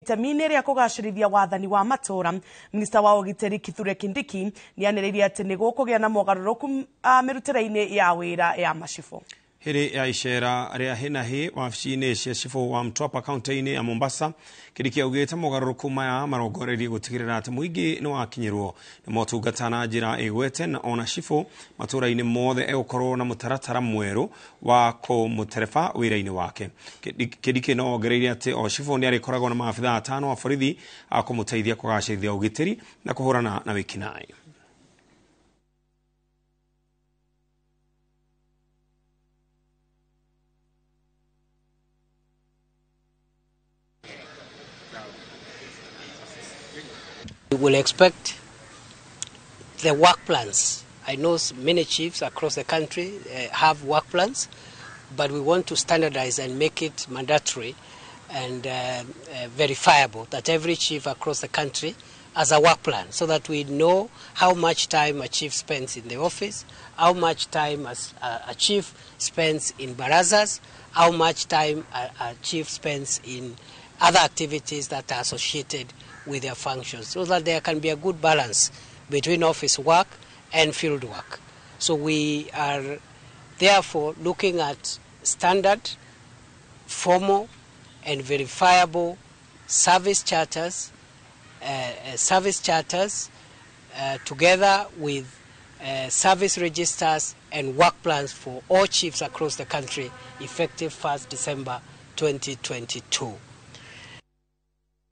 Itemi-inĩ rĩa kũgacĩrithia wathani wa matũũra, minista wa ũgitĩri Kithure Kindiki nĩanĩrĩire atĩ nĩ gũkũgĩa na mogarũrũku mĩrutĩre-inĩ ya wĩra ya macibũ. Hĩrĩ ya icera rĩa hĩnahĩ wabici-inĩ cia cibũ wa Mtwapa kaunti-inĩ ya Mombasa, Kindiki augĩte mogarũrũku maya marongoreirie gũtigĩrĩra atĩ mũingĩ nĩ wakinyĩrwo nĩ motungata na njĩra ĩgwete, na ona cibũ matũũra-inĩ mothe egũkorwo na mũtaratara mwerũ wa kũmũtereba wĩra-inĩ wake. Kindiki no ongereire atĩ o cibũ nĩ arĩkoragwo na maabithaa atano a borithi a kũmũteithia kũgacĩrithia ũgitĩri na kũhũrana na wĩkinaĩ. We will expect the work plans. I know many chiefs across the country have work plans, but we want to standardize and make it mandatory and verifiable that every chief across the country has a work plan, so that we know how much time a chief spends in the office, how much time a chief spends in barazas, how much time a chief spends in other activities that are associated with their functions, so that there can be a good balance between office work and field work. So we are therefore looking at standard, formal and verifiable service charters, together with service registers and work plans for all chiefs across the country, effective 1st December 2022.